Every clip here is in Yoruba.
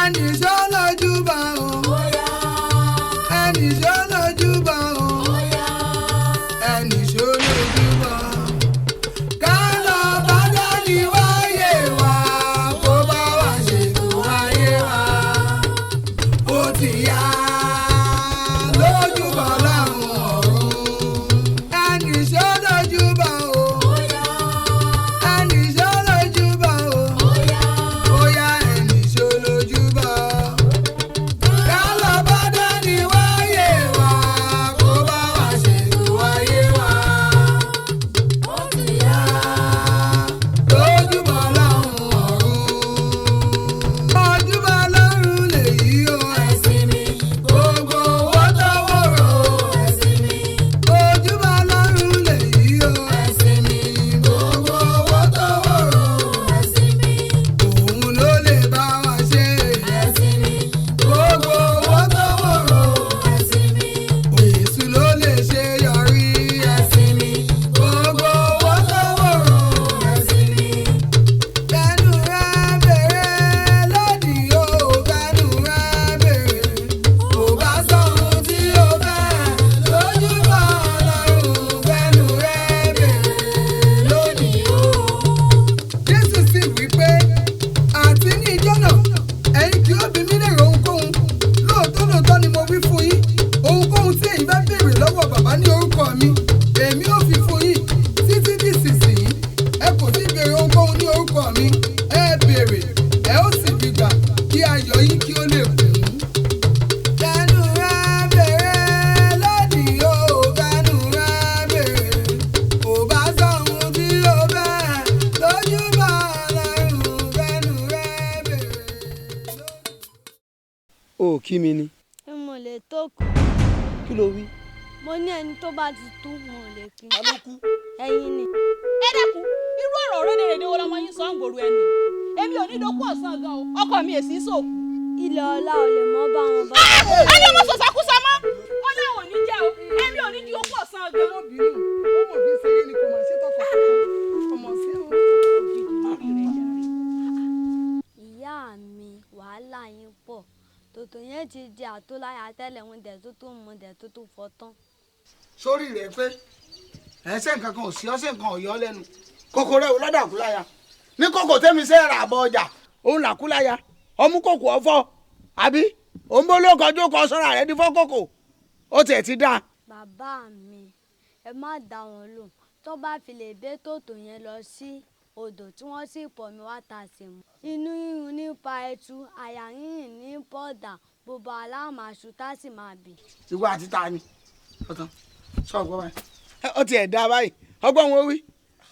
Ẹnì ṣó lójúbọ o. Ẹnì ṣó lójúbọ o. Ẹnì ṣó lójúbọ. Ká lọ bá dání wáyé wa, kó bá wa ṣètò ayé wa. Ó ti yá lójúbọ láwọn ọ̀run. Ẹnì ṣó lójúbọ o. Ẹnì ṣó lójúbọ o. Ó yá ẹnì ṣó lójúbọ. Ká lọ bá dání wáyé wa, kó bá wa ṣètò ayé wa. Ó ti yá lójúbọ láwọn ọ̀run. Ojúbọ lọ́run lèyí o, ẹ̀sìn mi. Gbogbo owó tọwọ́ rò ó, ẹ̀sìn mi. Ojúbọ lọ́run lèyí o, ẹ̀sìn mi. Gbogbo owó tọwọ́ rò ó, ẹ̀sìn mi. Òun ló lè bá wa ṣe, ẹ̀sìn mi. Gbogbo owó tọwọ́ rò ó, ẹ̀sìn mi. Èṣù ló lè ṣe yọrí, ẹ̀sìn mi. Gbogbo owó tọwọ́ rò ó, ẹ̀sìn mi. Fẹ́nu rẹ̀ bèrè lónìí o, fẹ́nu rẹ̀ bèrè. Kò bá sọ ohun tí o fẹ́ lójúbọ Ọlọ́run, fẹ́nu rẹ̀ bèrè lónìí o. Jésù sì wí pé, àti ní ijọ́ náà, ẹ̀yin kì yóò bi mí léèrè ohunkóhun. Lóòótọ́ lóòótọ́ ni mo wí fún yín, ohunkóhun tí ẹ̀yin bá béèrè lọ́wọ́ Bàbá ní orúkọ mi, èmi ó fi fún yín. Títí di ìsinsìnyí, ẹ kò tí ì béèrè ohunkóhun ní orúkọ mi. Ẹ béèrè, ẹ ó sì rí gbà, kí ayọ̀ yín kí ó lè kún. Fẹ́nu rẹ̀ bèrè lónìí o, fẹ́nu rẹ̀ bèrè. Kò bá sọ ohun tí o fẹ́ lójúbọ Ọlọ́run, fẹ́nu rẹ̀ bèrè. O kí mi ni. N ò lè tó kù. Kí ló wí. Mo ní ẹni tó bá ti tú mo lè kí. Ta ló kú. Ẹ̀yin ni. Ẹ dákun, irú ọ̀rọ̀ rédèrèdè wo lọmọ yín sọ ń gbòòrò ẹnu yìí? Èmi ò ní dokú ọ̀sán gan o, ọkọ mi èsì sòkù. Ilẹ̀ ọlá ò lè mọ́ bá wọn bá. Ẹni ọmọ sọ̀sàkúsọ mọ́, ọlọ́run ò ní jẹ́ o, èmi ò ní di okú ọ̀sán gan. Ọmọ bínú, ó mọ̀ bí ṣeré ni kò mà ṣe tọkọ ọmọ sí o. Ìyá mi, wàhálà yín pọ̀. Tòtò yẹn ti di àtóláyà tẹ́lẹ̀ ń dẹ̀ tó tó mú dẹ̀ tó tó fọ́ tán. Sórí rẹ pé ẹsẹ nǹkan kan ò sí ọsẹ nǹkan ò yọ ọ lẹ́nu kòkòrò ẹ lọdà kúláyà ní kòkò tẹmí sẹ rà bọ ọjà òun là kúláyà ọmú kòkò ọfọ àbí òun bó ló kọjú kọ sọra rẹ ní fọkòkò ó tiẹ̀ ti dáa. Bàbá mi, ẹ má dá wọn lò. Tó bá fi lè gbé tòtò yẹn lọ sí odò tí wọ́n sì pọ̀ mí wá ta sí mu. Inú rírun nípa ẹtu, àyà rírìn ní pọ̀dà, gbogbo aláàmàṣù tá sì máa bì. Ìwọ àti ta ni ọtán sọ ọgbọ́n báyìí ó tiẹ̀ dáa báyìí ọgbọ́n wọn wí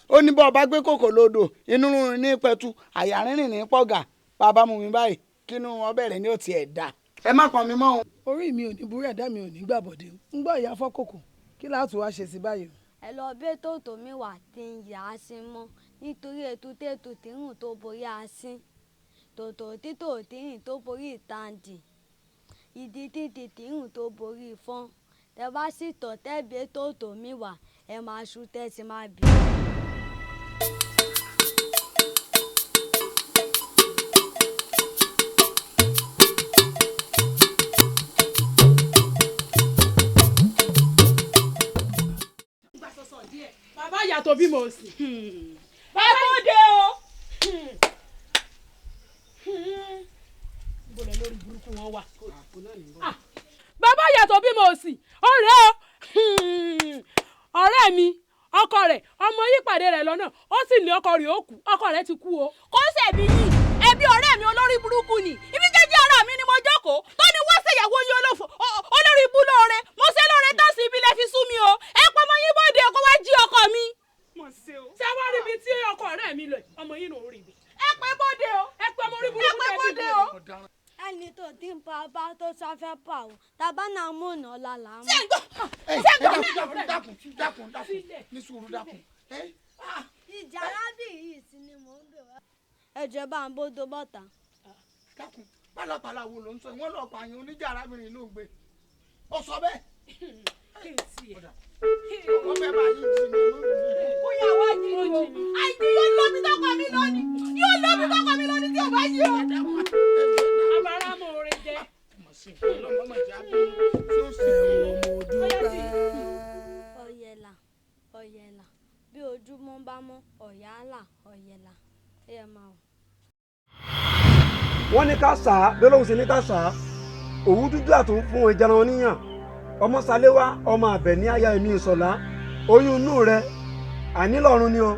ó ní bọ́ ọba gbé kòkò lódò inú rírun ní pẹ̀tù àyà rírìn ní pọ̀gà bàbá mu mi báyìí kínú wọn bẹ̀rẹ̀ ní ó tiẹ̀ dáa. Ẹ má pọn mi mọ́ o. Orí mi ò ní burú, ẹ̀dá mi ò ní gbàbọ̀dé. Ń gbọ́ ìyá fọ́kòkò, kí láti wá ṣe sí báyìí o. Ẹ lọ gbé tòtò mi wá tí ń yà á sí mọ́ nítorí ètútètù tìrùn tó borí asín, tòtò títò tìrìn tó borí ìtàǹdì, ìdí títì tìrùn tó borí ìfọ́n. Tẹ bá sì tọ̀ tẹ́ gbé tòtò mi wá, ẹ máa ṣu tẹ́ sì máa bì. Bàbá ìyá tó bímọ òsì. Ẹ bóde o. Bọ̀dẹ̀ lórí burúkú wọn wà. Bàbá ìyá tó bímọ òsì, ọ̀rẹ́ o. Ọ̀rẹ́ mi, ọkọ rẹ̀, ọmọ yìí pàdé rẹ̀ lọ́nà, ó sì ní ọkọ rẹ̀ ó kú, ọkọ rẹ̀ ti kú o. Kó sẹ̀bi yìí, ẹbí ọ̀rẹ́ mi olórí burúkú ni. Ibi jẹ́jẹ́ ara mi ni mo jókòó, tó ní wọ́n ṣèyàwó yín olófò, olórí ibú lóore, mo ṣe lóore tán sí ibi lẹ fi sú mi o. Ẹ pọ́ ọmọ yín bóde kó wá jí ọkọ mi. Ṣé wàá rí ibi tí ọkọ ọ̀rẹ́ mi lọ, ọmọ yín ló rí ibi. Ẹ pé bóde o. Ẹ pé ọmọ orí burúkú Ẹ pé tẹ́ bóde bí o. Ẹni tó ti ń pa bá tó sáfẹ́ pa o, tàbá náà mú ọ̀nà ọ̀la là ń mú. Ẹ dákun dákun dákun dákun ní sùúrù dákun. Ìjà arábìnrin yìí sí ni mò ń bèrè. Ẹ jẹ́ bá ń bódó bọ́ta. Dákun, pálapàla wo ló ń sọ wọn lọ pààyàn oníjà arábìnrin ló ń gbé ó sọ bẹ́ẹ̀. Wọ́n fẹ́ máa yín jí ni olóògbé. Kó yà wá jí ni o. Àìjí yóò lọ bí tọkọ mi lónìí. Yóò lọ bí tọkọ mi lónìí tí ò bá jí o. Ẹ máa wò. Wọ́n ní ká sà á bí Ọlọ́run ṣe ní ká sà á. Òwú dúdú àtún fún ìjẹun oníyàn. Ọmọ Ṣaléwá ọmọ Àbẹ̀ní aya èmi Ìṣọ̀lá. Oyún inú rẹ ànílọ́run ni o.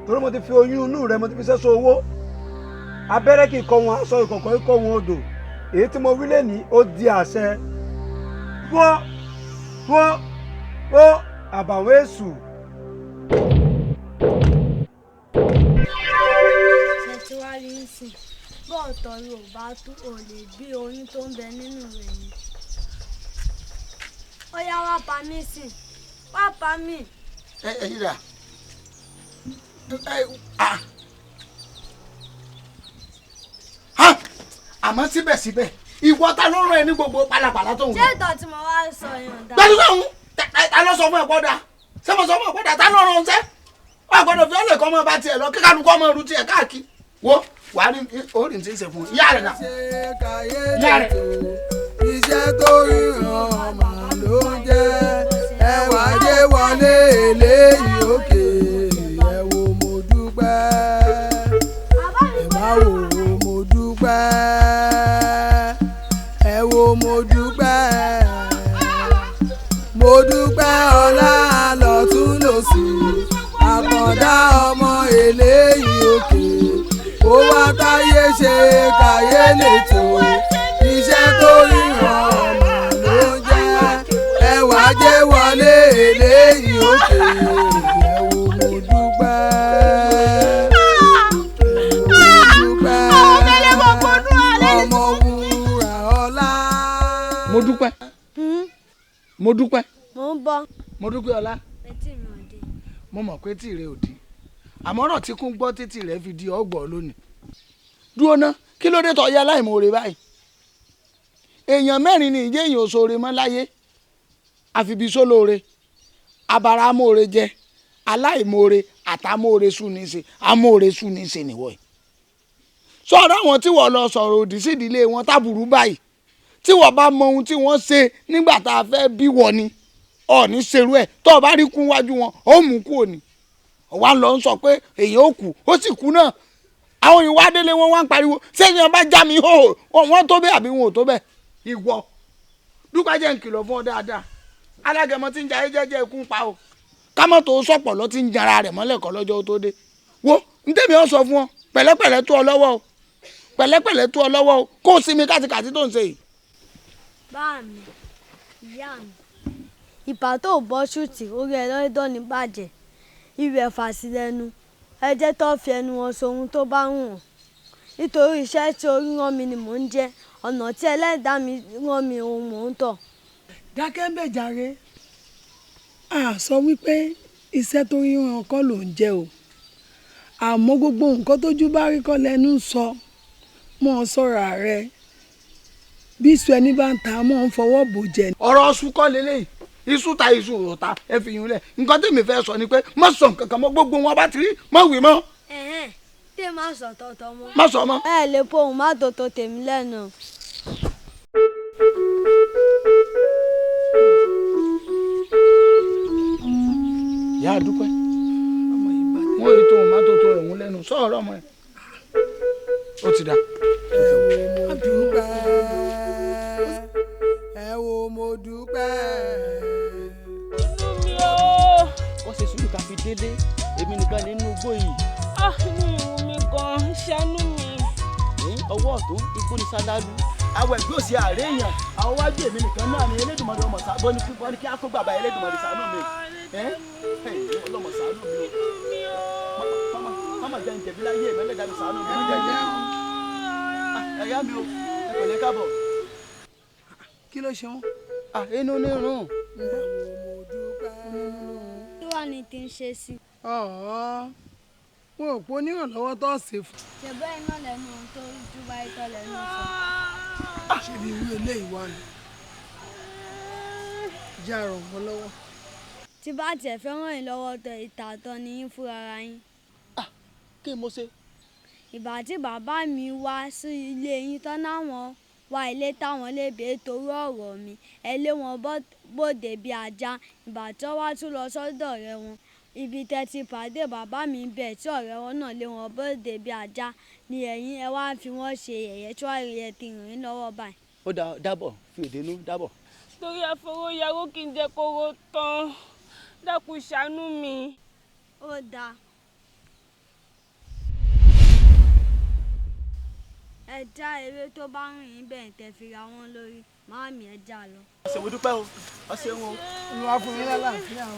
Torí mo ti fi oyún inú rẹ mo ti fi sẹ́sọ owó. Abẹ́rẹ́ kì í kọ́ wọn aṣọ ìkọ̀kọ̀ ikọ̀ wọn odò. Èyí tí mo wí lẹ́nìí ó di àṣẹ. Fọ́ fọ́ fọ́ àbàwọ́n èṣù. Ṣé tí wàá rí ń sìn? Bọ́ọ̀tọ̀ Yorùbá tú ò lè bí oyún tó ń bẹ nínú rẹ̀ ni. Ó yá wá pa mí sìn, wá pa mí. Ẹ ẹ yíra ẹ a ha àmọ́ síbẹ̀síbẹ̀ ìwọ ta ló rán ẹ ní gbogbo pálapàla tó ń Ṣé ìtàn tí mo wá sọ yẹn ò dáa? gbẹ́dúgbà ọ̀hún ta ló sọ fún ẹ pọ́dà ṣé mo sọ fún ẹ pọ́dà ta ló rán ọ ṣẹ́ wọ́n gbọ́dọ̀ fi ọ́lẹ̀ kọ́ ọmọ bá tiẹ̀ lọ kí kálukú ọmọ ru tiẹ̀ káàkiri wo wàá rí orí ti ń ṣe fún ìyá rẹ̀ náà ìyá rẹ̀. Iṣẹ́ tó ríran ọmọ ló ń jẹ́ ẹwà jẹ́ wọlé eléyìí òkè. Ẹ wo mo dúpẹ́, ẹ má wò ó mo dúpẹ́, ẹ wo mo dúpẹ́, mo dúpẹ́ ọlá lọ́tún lọ́sì. Àkàndá ọmọ eléyìí òkè, ó wá táyé ṣe káyé lè tó. Iṣẹ́ tó ríran ọmọ ló ń jẹ́ ẹwà jẹ́ wọlé eléyìí òkè. Ẹ wo mo dúpẹ́, ẹ wo mo dúpẹ́, ọmọ wúrà ọlá. Mo dúpẹ́, mo dúpẹ́, Mo ń bọ̀. mo dúpẹ́ ọlá. Etí mi ò dé. Mo mọ̀ pé tìrẹ ò di àmọ́ ọ̀rọ̀ tí kún gbọ́ títì rẹ̀ fi di ọgbọ̀n lónìí. Dúró ná, kí ló dé tó yẹ aláìmoore báyìí? Èèyàn mẹ́rin ni ìjẹ́ èèyàn òṣòre mọ́ láyé, àfibí sólóore, abara amóore jẹ, aláìmoore àtàmóore súnni ṣe, amóore súnni ṣe nìwọ yìí. Sọ̀rọ̀ àwọn tí wọ́n lọ sọ̀rọ̀ òdì sí ìdílé wọn tábùrú báyìí, tí wọ́n bá mọ ohun tí wọ́n ṣe nígbà tá a fẹ́ bí wọ ni ọ̀ọ́ni ṣerú ẹ̀. Tó o bá rí kún wájú wọn ó mú kú òní. Ọ̀wá lọ ń sọ pé èèyàn ó kú, ó sì kú náà. Àwọn èèyàn wá délé wọn wá ń pariwo ṣé èèyàn bá já mi hó wọn tó bẹ́ẹ̀ àbí wọn ò tó bẹ́ẹ̀. Ìwọ dúpẹ́ jẹ́ ń kìlọ̀ fún ọ dáadáa. Alágẹmọ tí ń jayé jẹ́jẹ́ ikú ń pa o, kámọ́ tó sọ̀pọ̀ lọ ti ń jara rẹ̀ mọ́lẹ̀ kọ́ lọ́jọ́ tó dé. Wo ń tẹ̀mí ọ sọ fún ọ, pẹ̀lẹ́pẹ̀lẹ́ tó ọ lọ́wọ́ o, pẹ̀lẹ́pẹ̀lẹ́ tó ọ lọ́wọ́ o, kó o sinmi kátikàti tó ń ṣe yìí. Bá mi, ìyá mi, ìbá tó bọ́ ṣùtì orí ẹ lọ́dọ̀ ní bàjẹ́, ìwẹ̀ fàṣílẹ́nu, ẹ jẹ́ tó fi ẹnu wọn sọ ohun tó bá wù wọ́n. Nítorí iṣẹ́ tí orí rán mi ni mò ń jẹ́, ọ̀nà tí ẹlẹ́dàá mi rán mi òun mò ń tọ̀. Dákẹ́ ń bẹ̀ jàre. A sọ wípé iṣẹ́ tó ríran kọ́ ló ń jẹ́ o, àmọ́ gbogbo nǹkan tójú bá rí kọ́ lẹ́nu ń sọ. Mọ́ ọ sọ́ra rẹ, bí iṣu ẹni bá ń ta mọ́ ọ ń fọwọ́ bò jẹ. Ọ̀rọ̀ ọṣù kọ́ leléyìí, iṣu ta iṣu ò ta, ẹ fi yún lẹ̀. Nǹkan tèmi fẹ́ sọ ni pé má sọ nǹkan kan mọ́, gbogbo wọn bá ti rí má wí mọ́. Ẹ̀hẹ́n, tí má sọ tọ̀tọ̀ mọ́. Má sọ mọ́. Ẹ lè pohùn má tòótọ́ tèmi lẹ́nu. Ìyá dúpẹ́, wọ́n ètò òun má tòótọ́ ẹ̀hún lẹ́nu sọ̀rọ̀ ọmọ ẹ̀ ó ti dà. Ẹ wo mo dúpẹ́, ẹ wo mo dúpẹ́. Wọ́n ṣe sùúrù ká fi délé, èmi nìkan nínú igbó yìí. Inú ìwù mi gan-an, ṣàánú mi. Ọwọ́ ọ̀tún igbó ni sálálú. Àwọn ẹgbẹ́ òsì àárẹ̀ èèyàn, àwọn wájú èmi nìkan náà ni Elédùmarè ọmọ sá bọ́ ní kí wọ́n ní kí á kó bàbá Elédùmarè ṣàánú mi. Ọlọ́mọ ṣàánú mi o. Mama jẹ́ ń jẹ̀bi láyé mi, ẹlẹ́dàá mi ṣàánú mi, jẹ́ ń jẹ̀bi. Ẹ̀yá mi o, ẹ pẹ̀lẹ́ káàbọ̀. Kí ló ṣe wọ́n? Inú nírun. Kí wàá ní tí ń ṣe sí? Ọ̀ọ́, wọn ò pọ̀ onírànlọ́wọ́ tó ṣe fún. Ṣèbẹ́ iná lẹ́nu ohun tó ju báyìí tọ́ lẹ́nu sọ. Ṣé ibi irú eléyìí wà ní? Jẹ́ àrọ̀ wọn lọ́wọ́. Tí bá tiẹ̀ fẹ́ ràn yín lọ́wọ́ tẹ ìtàtọ́ ni yín fúnra ara yín. Kí mo ṣe? Ìgbà tí bàbá mi wá sí ilé yín tán náwọn wá ilé táwọn lè bèé torí ọ̀rọ̀ mi, ẹ lé wọn bóde bí ajá. Ìgbà tí wọ́n wá tún lọ sọ́dọ̀ ọ̀rẹ́ wọn, Ibi tẹ́ ti pàdé bàbá mi bẹ̀ tí ọ̀rẹ́ wọn náà lé wọn bóde bí ajá ni ẹ̀yin ẹ wá ń fi wọ́n ṣe yẹ̀yẹ́ tí wọ́n yẹ ti rìn ín lọ́wọ́ báyìí. Ó dá dábọ̀ fi òde nú dábọ̀. Torí àfọwọ́yàwó kì í jẹ́ kóró tán, dákun ṣàánú mi. Ó dáa. Ẹ já ewé tó bá rìn yín bẹ́ẹ̀ tẹ́ fi ra wọn lórí, màámi ẹ já lọ. Ọ̀sẹ̀ mo dúpẹ́ o, ọ̀sẹ̀ wọn. Olúwa fún yín lálàáfíà o.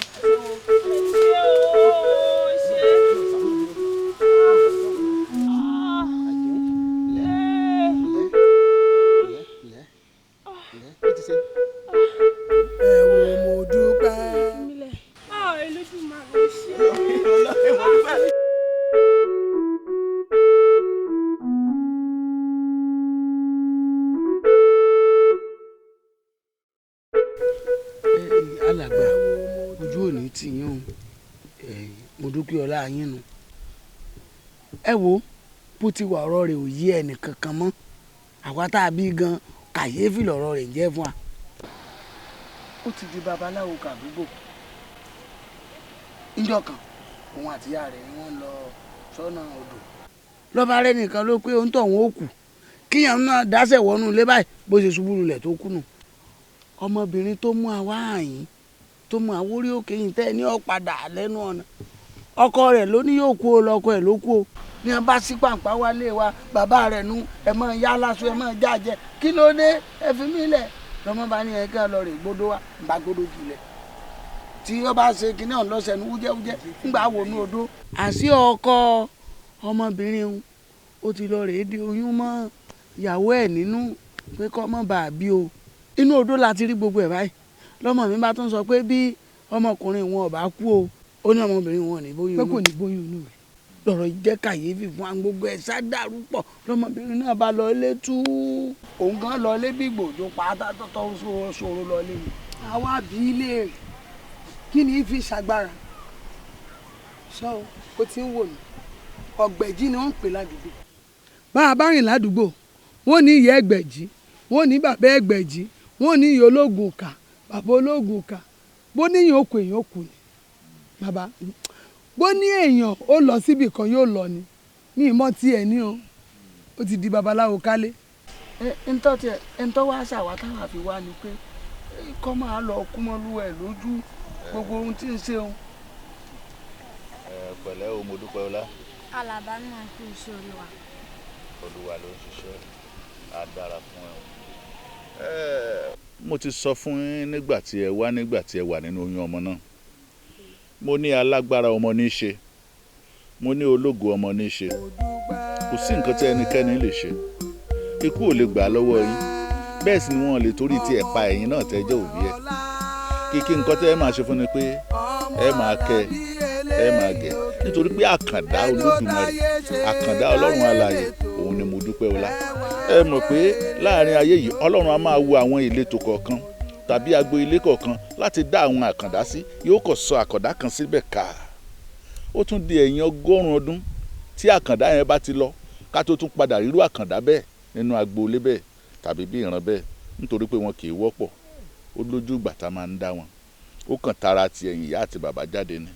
Ẹ wo mo dúpẹ́. Ah, Elédùmarè ṣe. Alàgbà, ojú òní tì yín o, mo dúpẹ́ ọlá yín nu. Ẹ wo bó ti wà, ọ̀rọ̀ rẹ̀ ò yé ẹnì kankan mọ́, àwa tá a bí gan kàyéfì lọ̀rọ̀ rẹ̀ ń jẹ́ fún wa. Ó ti di babaláwo kàdúgbò. Níjọ́ kan òun àtìyá rẹ̀ ni wọ́n lọ sọ́nà odò, lọ́ba rẹ̀ nìkan ló pé òun tọ̀ wọ́n ó kù kíyàn náà dáṣẹ̀ wọnú ilé báyìí, bó ṣe ṣubú lulẹ̀ tó kú nù. Ọmọbìnrin tó mú àwa àyín tó mú àwórí òkè yìí tẹ́ ẹ ní ọ̀padà lẹ́nu ọ̀nà, ọkọ rẹ̀ ló ní yóò kú o, lọ́kọ ẹ̀ ló kú o. Ní wọn bá sí pàǹpá wálé wa, bàbá rẹ̀ nu ẹ mọ̀ ya láṣọ ẹ mọ̀ jájẹ, kí ló dé, ẹ fi mí lẹ̀. Lọ́mọ bá ní ẹ kí ẹ lọ rè gbódó wa ń bá gbódó jùlẹ̀ tí ó bá ṣe kinní ọ̀hún lọ́sẹ̀ ní wújẹ́wújẹ́ ńgbà wò ní odó. Àṣé ọkọ ọmọbìnrin òun ó ti lọ rèé di oyún mọ́ ìyàwó ẹ̀ nínú pé kọ́ mọ́ bàá bí o. Inú odó la ti rí gbogbo ẹ̀ báyìí. Lọ́mọ mi bá tún sọ pé bí ọmọkùnrin wọn ò bá kú o, ó ní ọmọbìnrin wọn ò ní bóyún Pé inú. kò ní bóyún inú rẹ̀. Lọ̀rọ̀ yìí jẹ́ kàyéfì fún wa, gbogbo ẹ̀ sádàrú pọ̀. Lọ́mọbìnrin náà bá lọ ilé tú, òun gan lọ ilé bí gbòòjò pátá tọ́tọ́ sọ̀rọ̀ lọ ilé mi. Àwa bí ilé rẹ̀ kí ni fi ṣàgbára sọ o, ó ti ń wò mí, ọ̀gbẹ̀jì ni wọ́n ń pè ládùúgbò. Bá a bá rìn ládùúgbò, wọ́n ní ìyá ẹgbẹ̀jì, wọ́n ní bàbá ẹgbẹ̀jì, wọ́n ní ìyá ológun kà, bàbá ológun kà. Bó níyàn ó kù èèyàn ó kù ni bàbá, bó ní èèyàn ó lọ síbì kan yóò lọ ni, mi ì mọ̀ tiẹ̀ ní o, ó ti di babaláwo kálé. Ẹ ntọ́ tiẹ̀ ntọ́ wá ṣàwá táwa fi wá ni pé kọ́ máa lọ kú mọ́lú ẹ̀ lójú gbogbo ohun tí ń ṣe òun. Ẹ pẹ̀lẹ́ o, mo dúpẹ́ ọlá. Alàbá náà kú iṣẹ́ Olúwa. Olúwa ló ń ṣiṣẹ́, á dára fún ẹ o. Ẹ, mo ti sọ fún yín nígbà tí ẹ wá, nígbà tí ẹ wà nínú oyún ọmọ náà, mo ní alágbára ọmọ ní í ṣe, mo ní ológo ọmọ ní í ṣe. Kò sí nǹkan tí ẹnikẹ́ni lè ṣe, ikú ò lè gbà á lọ́wọ́ yín, bẹ́ẹ̀ sì ni wọ́n lè torí tí ẹ̀ pa ẹ̀yin náà tẹ́ jẹ́ òbí ẹ̀. Kìkì nǹkan tẹ́ ẹ máa ṣe fún ni pé ẹ máa kẹ́ ẹ máa gẹ̀, nítorí pé àkàndá Olódùmarè, àkàndá Ọlọ́run alààyè òun ni mo dúpẹ́ ọlá. Ẹ mọ̀ pé láàrin ayé yìí Ọlọ́run á máa wo àwọn ìletò kọ̀ọ̀kan tàbí agbo ilé kọ̀ọ̀kan láti dá àwọn àkàndá sí, yóò kàn sọ àkàndá kan síbẹ̀ ká. Ó tún di ẹ̀yìn 100 ọdún tí àkàndá yẹn bá ti lọ ká tó tún padà rírú àkàndá bẹ́ẹ̀ nínú agbo ilé bẹ́ẹ̀ tàbí bí ìran bẹ́ẹ̀, nítorí pé wọn kì í wọ́pọ̀. Ó lójú ìgbà tá a máa ń dá wọn, ó kàn tara ti ẹ̀yìn ìyá àti bàbá jáde ni.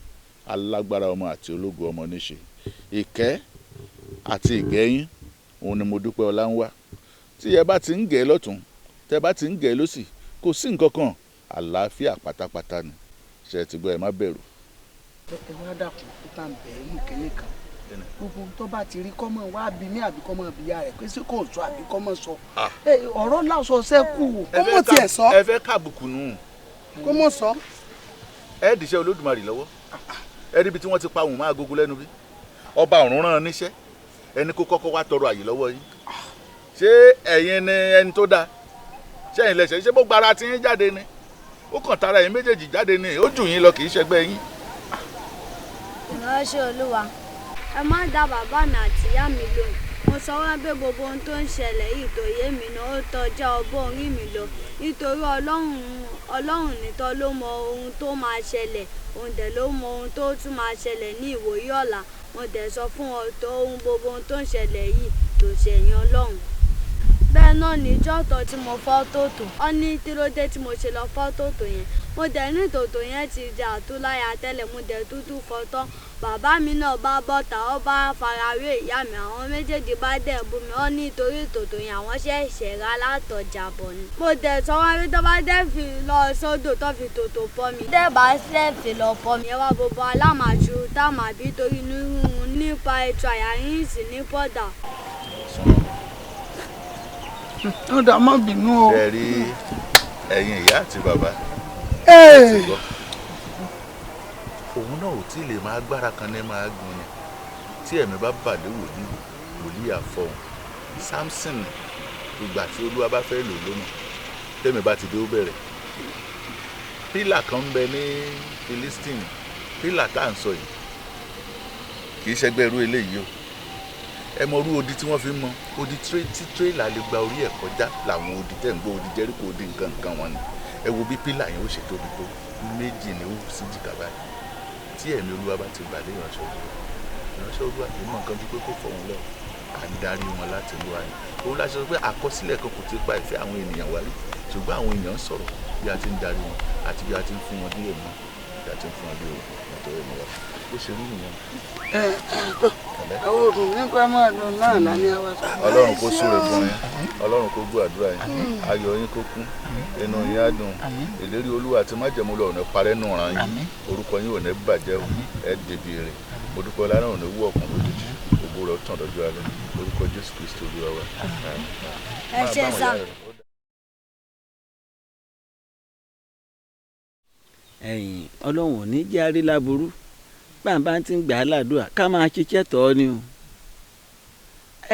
Alágbára ọmọ àti ológo ọmọ níṣe, ìkẹ́ àti ìgẹ́yìn òun ni mo dúpẹ́ ọlá ń wá. Tí ẹ bá ti ń gẹ̀ lọ́tún, tẹ bá ti ń gẹ̀ lọ́sì, kò sí nǹkan kan, àlàáfíà pátápátá ni. Ṣé ẹ ti gbọ́? Ẹ má bẹ̀rù. Ẹ wá dàpọ̀ kó tá à ń bẹ̀ ẹ́ nù kínní kan, gbogbo ohun tó bá ti rí kọ́ mọ̀ wá bí mi àbí kọ́ mọ̀ bí ya rẹ̀ pé sí kò sọ àbí kọ́ mọ̀ sọ. Ọ̀rọ̀ lásọ sẹ́kù. Kó mọ̀ tiẹ̀ sọ. Ẹ fẹ́ kábùkù nù. Kó mọ̀ sọ. Ẹ dìṣẹ́ Olódùmarè lọ́wọ́. Ẹ ríbi tí wọ́n ti pa òun máa gógó lẹ́nu bí. Ọba ọ̀run rán an níṣẹ́, ẹni kó kọ́kọ́ wá tọrọ àyè lọ́wọ́ yín. Ṣé ẹ̀yin ni ẹni tó dáa? Ṣé ẹ̀yin lẹ̀ṣẹ̀? Ṣé bó gbára tí yín jáde ni? Ó kàn tara ẹ̀yin méjèèjì jáde ni, ó jù yín lọ, kì í ṣẹgbẹ́ yín. Ìránṣẹ́ Olúwa, ẹ má dá bàbá mi àti ìyá mi lóhùn. Mo sọ wọ́n pé gbogbo ohun tó ń ṣẹlẹ̀ yìí tó yé mi náà, ó tọjá ọgbọ́n orí mi lọ, nítorí Ọlọ́run nìkan ló mọ ohun tó máa ṣẹlẹ̀, òun dẹ̀ ló mọ ohun tó tún máa ṣẹlẹ̀ ní ìwòyí ọ̀la. Mo dẹ̀ sọ fún ọ tó ohun gbogbo ohun tó ń ṣẹlẹ̀ yìí tó ṣẹ̀yìn Ọlọ́run. Bẹ́ẹ̀ náà níjọ́ ọ̀tọ̀ tí mo fọ́ tòtò. Ó ní kí ló dé tí mo ṣe lọ fọ́ tòtò yẹn. Mo dẹ̀ ní tòtò yẹn ti di àtúláyà tẹ́lẹ̀, mo dẹ̀ tútù fọ́tọ́. Bàbá mi náà bá bọ́ta, ó bá farawé ìyá mi, àwọn méjèèjì bá dẹ̀ bú mi. Ó ní torí tòtò yẹn àwọn ṣẹ̀ṣẹ̀ rà látọjà bọ̀ ni. Mo dẹ̀ sọ wá pé tó bá dẹ̀ fi lọ sódò tó fi tòtò pọ̀ mi. Dẹ̀ bá ṣẹ̀ fi lọ pọ̀ mi. Ẹ wá gbogbo alámàṣu tá màá bí torí inú rírun nípa ètò àyà yín sì ní pọ̀dà. Ó dà, má bínú o. Ṣe rí ẹ̀yin ìyá àti bàbá, ẹ ti gbọ́. Òun náà ò tí ì lè máa gbára kan ní máa gun ni tí ẹ̀mí bá bà lé wòlíì, wòlíì àfọ̀hún Samson. Ìgbà tí Olúwa bá fẹ́ lò lónìí, tẹ́mi bá ti dé, ó bẹ̀rẹ̀. Pílà kan ń bẹ ní Philistine. Pílà tá à ń sọ yìí kì í ṣẹgbẹ́ irú eléyìí o. Ẹ mọ irú odi tí wọ́n fi ń mọ odi tí tírélà lè gba orí ẹ̀ kọjá làwọn odi tẹ̀ ń gbọ́, odi Jẹ́ríkò, odi nǹkan nǹkan wọn ni. Ẹ wo bí pílà yẹn ó ṣe tóbi tó, méjì ni ó sì jìkà báyìí. Tí ẹ̀mí Olúwa bá ti bà lé ìránṣẹ́ Olúwa, ìránṣẹ́ Olúwa kì í mọ nǹkan ju pé kó fọ̀hún lọ. À ń darí wọn láti Olúwa ni. Òun láti sọ pé àkọsílẹ̀ kan kò ti pa ìfẹ́ àwọn ènìyàn wá rí, ṣùgbọ́n àwọn èèyàn ń sọ̀rọ̀ bí a ti ń darí wọn àti bí a ti ń fún wọn díẹ̀ mọ́, bí a ti ń fún wọn díẹ̀ nítorí ìmọ̀ wa bó ṣe rí nìyẹn. Àwọn òògùn nípa máa lọ náà lálẹ́ àwa sọ. Ọlọ́run kó súre fún yín, Ọlọ́run kó gbọ́ àdúrà yín, ayọ̀ yín kó kún, inú yín á dùn. Ìlérí Olúwa àti májẹ̀mú lọ ò ní parẹ́ nù ràn yín, orúkọ yín ò ní bàjẹ́ o, ẹ débi rè. Mo dúpẹ́ ọlá náà ò ní wú ọ̀kùn lójijì, ògo rẹ̀ ó tàn lọ́jọ́ alẹ́, orúkọ Jésù Kristi Olúwa wa. Ẹ ṣé sá. Ẹ̀yin Ọlọ́run ò ní jẹ́ àrí láburú. Bàbá tí ń gbà á ládùúrà ká máa ṣiṣẹ́ tọ́ ọ ni o.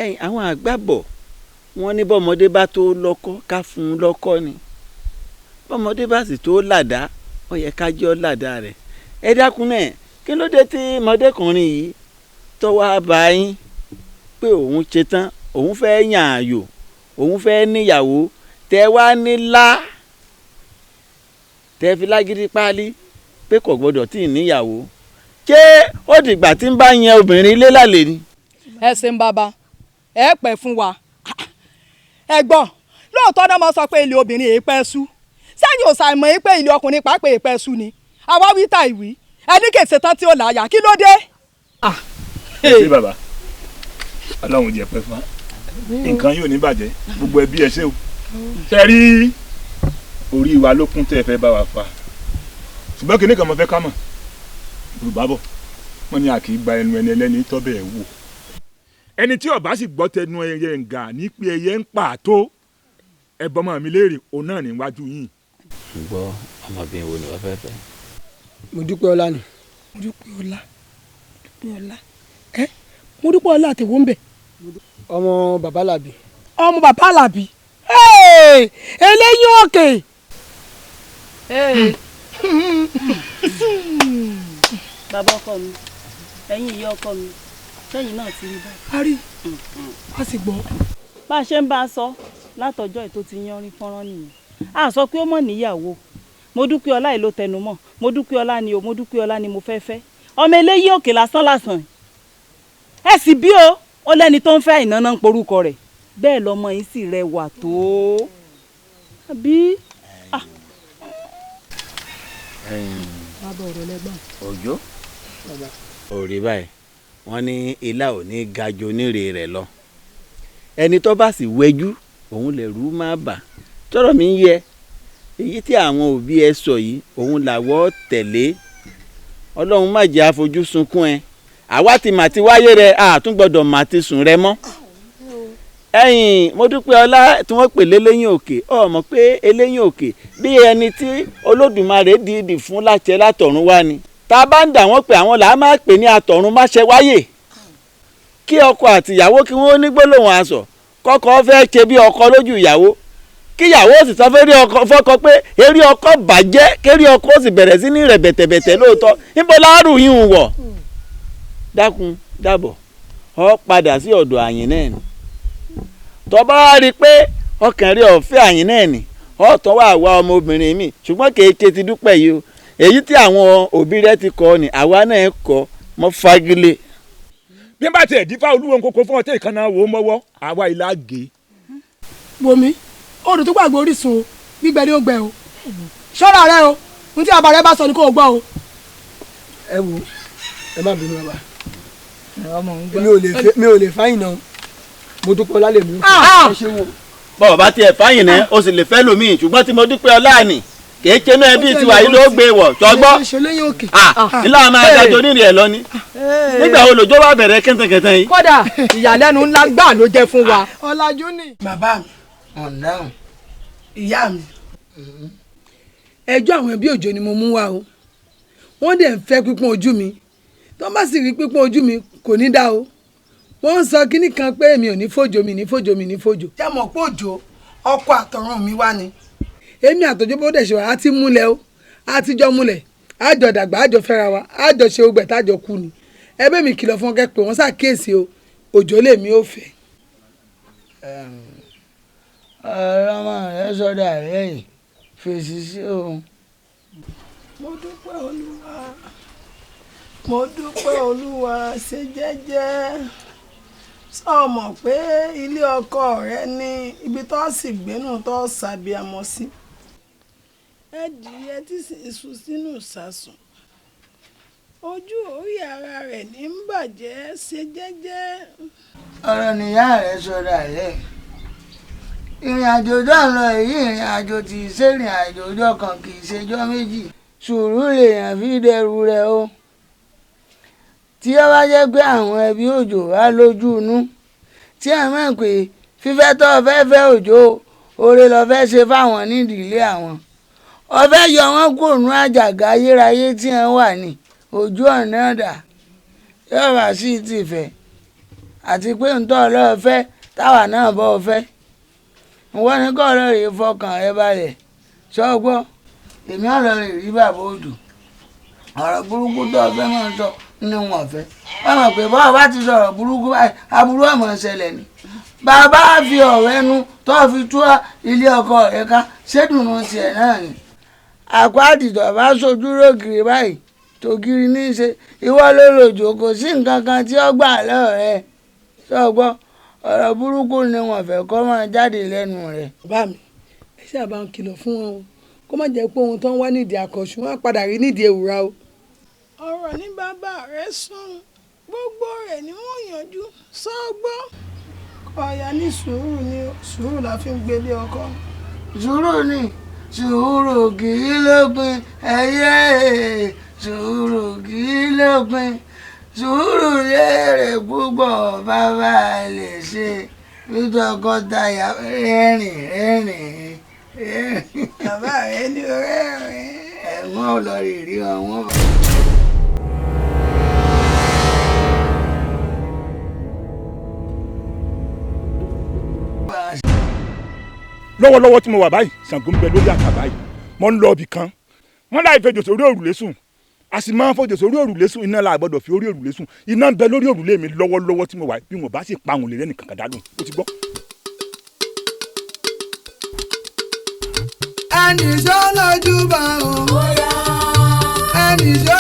Ẹ̀yin àwọn àgbà bọ̀, wọ́n ní bọ́mọdé bá tó lọ́kọ́, ká fún un lọ́kọ́ ni. Bọ́mọdé bá sì tó làdá, ó yẹ ká jẹ́ ọ́ làdá rẹ̀. Ẹ dákun náà, kí ló dé tí mọdékùnrin yìí tó wá bá yín pé òun ṣetán, òun fẹ́ yàn àyò, òun fẹ́ níyàwó, tẹ wá ní lá, tẹ fi lágídí páálí pé kò gbọdọ̀ tí ì níyàwó? Ṣé ó dìgbà tí ń bá yan obìnrin ilé lálẹ́ ni? Ẹ ṣeun bàbá, ẹ pẹ́ fún wa. Ẹ gbọ́, lóòótọ́ náà mo sọ pé ilé obìnrin èé pẹ́ sú, sẹ́yìn ò ṣàìmọ̀ yín pé ilé ọkùnrin pàápàá èé pẹ́ sú ni. Àwa wí ta ìwí, ẹni kèsè tán tí ó láyà, kí ló dé? Ẹ ṣé bàbá, Ọlọ́run jẹ́ pẹ́ fún wa, nǹkan yóò ní bàjẹ́, gbogbo ẹbí ẹ ṣé o. Ṣe rí orí wa ló kún tẹ́ ẹ fẹ́ bá wa fa, ṣùgbọ́n kinní kan mo fẹ́ ká mọ̀. Yorùbá bọ̀, wọ́n ní a kì í gba ẹnu ẹni ẹlẹ́ni tọ́bẹ̀ ẹ̀ wò. Ẹni tí ó bá sì gbọ́ tẹnu ẹyẹ ǹgà ní pé ẹyẹ ń pa tó, ẹ̀bọ́n mọ̀ mi léèrè, òun náà níwájú yìí. Gbọ́, ọmọbìnrin wo ni wọ́n fẹ́ fẹ́? Mo dúpẹ́ ọlá ni. Mo dúpẹ́ ọlá, mo dúpẹ́ ọlá, ẹ mo dúpẹ́ ọlá àtẹ̀wọ́ ń bẹ̀. Ọmọ bàbá làbí. Ọmọ bàbá làbí, eléyìí òkè. Bàbá ọkọ mi, ẹ̀yin ìyá ọkọ mi, sẹ́yìn náà ti rí báyìí. A rí, a sì gbọ́. Bá a ṣe ń bá a sọ látọjọ́ ètò ti yanrin fọ́nrán nìyẹn. A sọ pé ó mọ̀ níyàwó. Mo dúpẹ́ ọlá yìí ló tẹnu mọ́. Mo dúpẹ́ ọlá ni o, mo dúpẹ́ ọlá ni mo fẹ́ fẹ́. Ọmọ eléyìí òkè lásán lásán. Ẹ sì bí o, ó lẹ́ni tó ń fẹ́ ìnáná ń porúkọ rẹ̀. Bẹ́ẹ̀ lọmọ yìí sì rẹwà tó. Àbí? Bàbá ọ̀rọ̀ lẹ́gbọ̀n. Òjó òrì báyìí, wọ́n ní ilá ò ní ga ju onírè rẹ̀ lọ. Ẹni tó bá sì wẹjú òun lè rú má bà. Tọ́rọ̀ mi ń yẹ èyí tí àwọn òbí ẹ sọ yìí, òun làwọ̀ tẹ̀lé. Ọlọ́run má jẹ́ àfojú sunkún ẹ. Àwa ti mà ti wáyé rẹ, àtún gbọ́dọ̀ mà ti sùn rẹ mọ́. Ẹ̀yin mo dúpẹ́ ọlá tí wọ́n pè léléyìn òkè, ọ mọ̀ pé eléyìn òkè bí ẹni tí Olódùmarè dìídì fún láṣẹ látọ̀run wá ni. Tá a bá ń dà wọ́n pé àwọn là á máa pè ní àtọ̀run máṣẹ wáyè. Kí ọkọ àtìyàwó kí wọ́n ní gbólóhùn asọ̀, kọ́kọ́ fẹ́ ṣe bí ọkọ lójú ìyàwó, kíyàwó sì sọ fẹ́rí ọkọ fọ́kọ pé eré ọkọ bàjẹ́, kérí ọkọ sì bẹ̀rẹ̀ sí ní rẹ̀ bẹ̀tẹ̀bẹ̀tẹ̀ lóòótọ́. Níbo láàrú yìí ń wọ̀? Dákun dábọ̀, ọ padà sí ọ̀dọ̀ àyìn náà ni. Tó bá rí i pé ọkàn rí ọ̀fẹ́ àyìn náà ni, ọ̀tọ̀ wà wá ọmọbìnrin mi, ṣùgbọ́n kéèké ti dúpẹ́ yìí o. Èyí tí àwọn òbí rẹ ti kọ ni àwa náà kọ, mọ́ fagilé. Bí n bá tiẹ̀ dífá olúwo nkoko fún ọtí ìkànnà wò ó mọ́wọ́, àwa ìlà gé. Wòmí odò tó gbàgbé orísun o, gbígbẹ ni ó gbẹ o. Ṣọ́ra rẹ o, ohun tí bàbá rẹ bá sọ ni kò gbọ́ o. Ẹ wo, ẹ má bínú bàbá, mi ò lè fáyìn náà, mo dúpẹ́ ọlá lèmi. Bọ́ọ̀ bá tiẹ̀ fáyìn náà o sì lè fẹ́ lómi, ṣùgbọ́n tí mo dúpẹ́ ọlá ni kì í ṣe náà ẹbí tiwa yìí ló gbé wọ̀ ṣọgbọ́. Ilé àwọn adájọ́ onírìn ẹ̀ lọ ni. Nígbà wo lòjó wá bẹ̀rẹ̀ kẹ́ntẹ̀kẹ́ntẹ̀ yìí. Kódà ìyàlẹ́nu ńlá gbà ló jẹ́ fún wa. Ọ̀làjú ni. Bàbá mi ọ̀ndáhùn, ìyá mi, ẹjọ́ àwọn ẹbí Òjó ni mo mú wá o. Wọ́n dẹ̀ ń fẹ́ pípọ́n ojú mi, tó bá sì rí pípọ́n ojú mi kò ní dá o. Wọ́n ń sọ kínní kan pé èmi ò ní fòjò, mi ní fòjò, mi ní fòjò. Ṣé mọ̀ pé Òjó ọkọ àtọ̀run mi wá ni. Èmi àtòjó bó dẹ̀ ṣe wà á ti múlẹ̀ o, á ti jọ múlẹ̀, á jọ dàgbà, á jọ fẹ́ra wa, á jọ ṣe ogbẹ̀ tá jọ kú ni. Ẹbí mi kìlọ̀ fún ọkẹ́ pé wọ́n ṣàkíyèsí o, Òjó lèmi ò fẹ́. Ọlọ́mọ rẹ sọ́dà rẹ̀ yìí fèsì sí òun. Mo dúpẹ́ Olúwa, mo dúpẹ́ Olúwa, ṣe jẹ́jẹ́. Sọ mọ̀ pé ilé ọkọ rẹ ní ibi tó sì gbénú tó ṣàbíamọ sí. Ẹdìyẹ tí sì ń sùn sínú ìsasùn, ojú orí ara rẹ̀ ní ń bàjẹ́, ṣe jẹ́jẹ́. Ọ̀rọ̀ nìyá rẹ̀ sọ̀rọ̀ rẹ̀. Ìrìn àjò tó ń lọ èyí, ìrìn àjò tí í ṣe ìrìn àjò ọjọ́ kan kì í ṣe ọjọ́ méjì. Sùúrù lèèyàn fi dẹrù rẹ̀ o. Tí ó bá jẹ́ pé àwọn ẹbí Òjó wá lójú inú, tí ẹ mọ̀ pé fífẹ́ tó fẹ́ fẹ́ Òjó, oore lọ fẹ́ ṣe fáwọn nídìílé àwọn. Ó fẹ́ yọ wọ́n kúrò nínú àjàgà ayérayé tí ẹ wà ní ojú ọ̀nà dà, yóò bá sí ti fẹ́. Àti pé ntọ́ ọlọ́ọ̀ fẹ́ táwa náà bọ́ fẹ́. Wọ́n ní kọ́ ọ̀rọ̀ rèé fọkàn rẹ balẹ̀ sọ́gbọ́, èmi ọ̀rọ̀ rèé rí bàbá Òjó. Ọ̀rọ̀ burúkú tó ọ̀fẹ́ máa ń sọ ni wọ́n fẹ́. Wọ́n mọ̀ pé bọ́ọ̀ bá ti sọ̀rọ̀ burúkú báyìí, aburú ọ̀mọ̀ ṣẹlẹ̀ ni. Bàbá fi ọ̀rọ̀ ẹnu tó fi tú ilé ọkọ rẹ̀ ká, ṣédùnú tiẹ̀ náà ni. Àpáàdì tó bá sojú rógiri báyìí tògiri ní í ṣe, ìwọ ló lòjò, kò sí nǹkan kan tí ó gbà lọ́wọ́ rẹ sọ́gbọ́. Ọ̀rọ̀ burúkú ni wọ́n fẹ́ kó máa jáde lẹ́nu rẹ̀. Bàbá mi, ẹ ṣáà bá ń kìlọ̀ fún wọn o, kó má jẹ́ pé ohun tó ń wá nídìí akọ̀ṣù wọn á padà rí nídìí ewùrà o. Ọ̀rọ̀ ní bàbá rẹ̀ sùn, gbogbo rẹ̀ ni wọ́n yanjú sọ́gbọ́. Ọ̀yà ní sùúrù ni, sùúrù la fi ń gbélé ọkọ. Sùúrù ni, sùúrù kì í lópin ẹyẹ, sùúrù kì í lópin. Sùúrù lérè púpọ̀ bàbá lè ṣe bí tọkọtaya rẹ́rìn rẹ́rìn rẹ́rìn. Bàbá rẹ ní rẹ́rìn. Ẹ̀wọ̀n ò lọ rí rí wọn. Lọ́wọ́lọ́wọ́ tí mo wà báyìí, Ṣàngó ń bẹ lórí àkà báyìí, mo ń lọ ibì kan, wọ́n láì fẹjọ́ sórí òrùlé sùn, a sì máa ń fọjọ́ sórí òrùlé sùn, iná la gbọ́dọ̀ fi orí òrùlé sùn, iná ń bẹ lórí òrùlé mi lọ́wọ́lọ́wọ́ tí mo wà, bí wọn bá sì pa òun lè rẹ́nì kankan dálóhùn, ó ti gbọ́. Ẹnì sọ lójú bá o, ẹnì sọ